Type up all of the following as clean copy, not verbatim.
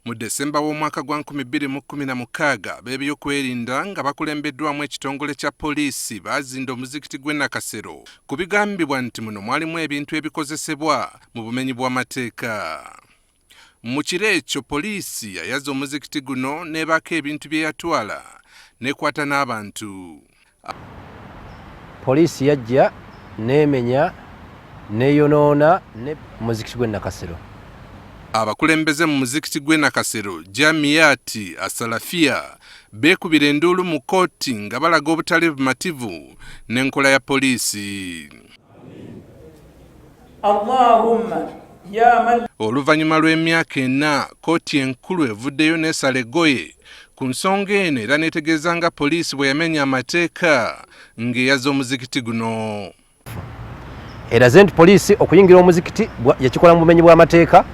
Mu Desemba w'omwaka gwa 2016, ab'ebyokwerinda nga bakulembeddwamu ekitongole kya poliisi baazinda omuzikiti gw'e Nakasero ku bigambibwa nti muno mwalimu ebintu ebikozesebwa mu bumenyi bw'amateeka. Mu kiro ekyo poliisi yayaza omuzikiti guno n'ebaako ebintu bye yatwala n'ekwata n'abantu. Poliisi yajja n'emenya n'eyonoona ne muzikiti gw'e Nakasero. Abakulembeze mu muzikiti gw'e Nakasero, Jamiat Asalafia, beekubira enduulu mu kkooti nga balaga obutali bumativu n'enkola ya poliisi. Allahumma ya man. Oluvannyuma lw'emyaka ena, kkooti enkulu evuddeyo n'esala eggoye ku nsonga eno era n'etegeeza nga poliisi bwe yamenya amateeka ng'eyaza omuzikiti guno. Eraze nti poliisi okuyingira omuzikiti yakikola mu bumenyi bw'amateeka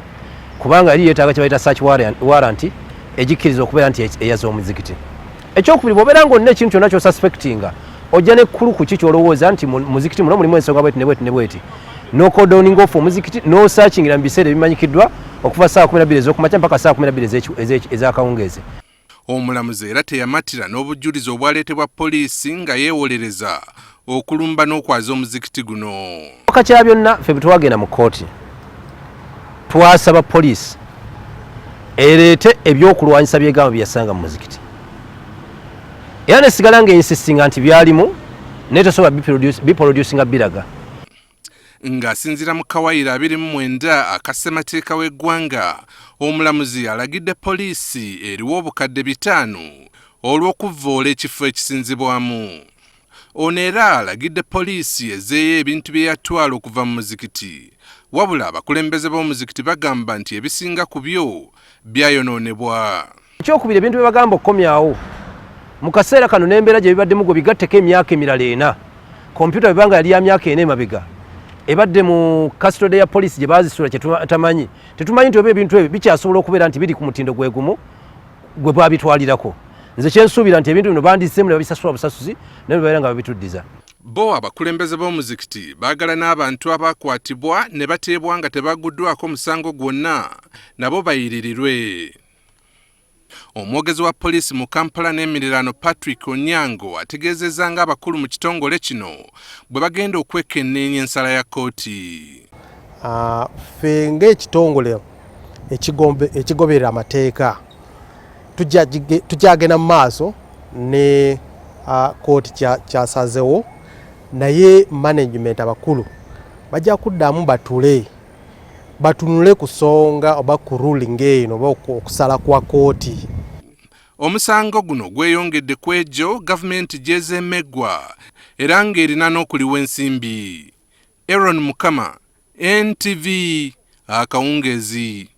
kubanga yali yeetaaga kye bayita search warrant egikkiriza okubeera nti eyaza omuzikiti. Ekyokubiri, bw'obeera ng'olina ekintu kyonna ky'osuspectinga ojja n'ekkulu ku ki ky'olowooza nti mu muzikiti muno mulimu ensonga bweti ne bweti ne bweti, n'okodoninga off omuzikiti n'osaakingira mu biseera ebimanyikiddwa okuva ssaawa 12 ez'okumakya mpaka ssaawa 12 ez'akawungeezi. Omulamuzi era teyamatira n'obujulizi obwaleetebwa poliisi nga yeewolereza okulumba n'okwaza omuzikiti guno. Kyokka kya byonna, ffe bwe twagenda mu kkooti twasaba poliisi ereete ebyokulwanyisa byegamba bye yasanga mu muzikiti era nesigala ng'ensisinga nti byalimu naye tosobola biproducinga biraga. Ng'asinziira mu kawayiro 29 aka ssemateeka w'eggwanga, omulamuzi alagidde poliisi eriwe obukadde 500 olw'okuvvoola ekifo ekisinzibwamu. Ono era alagidde poliisi ezeeyo ebintu bye yatwala okuva mu muzikiti. Wabula abakulembeze b'omuzikiti bagamba nti ebisinga ku byo byayonoonebwa. Ekyokubiri, ebintu bye bagamba okukomyawo mu kaseera kano n'embeera gye bibaddemu gwe bigatteko emyaka emirala ena. Kompyuta bwebanga yali ya myaka ena emabega ebadde mu custody ya poliisi gye baazisuula kye tutamanyi, tetumanyi nti oba ebintu ebyo bikyasobola okubeera nti biri ku mutindo gwe gumu gwe bwabitwalirako. Nze kyensuubira nti ebintu bino bandizzeemu ne babisasula busasuzi naye babeera nga babituddiza. Bo abakulembeze b'omuzikiti baagala n'abantu abaakwatibwa ne bateebwa nga tebaguddwako musango gwonna nabo bayiririrwe. Omwogezi wa poliisi mu Kampala n'emiriraano Patrick Onyango ategeezezza ng'abakulu mu kitongole kino bwe bagenda okwekenneenya ensala ya kkooti. Ffe ng'ekitongole ekigoberera amateeka tukyagenda mu maaso ne kkooti kyasazewo, naye management abakulu bajja kuddamu batule batunule ku songa oba ku ruling eno oba okusala kwa kkooti. Omusango guno gweyongedde ku egyo gavumenti gy'ezeemeggwa era ng'erina n'okuliwa ensimbi. Aaron Mukama, NTV, akawungeezi.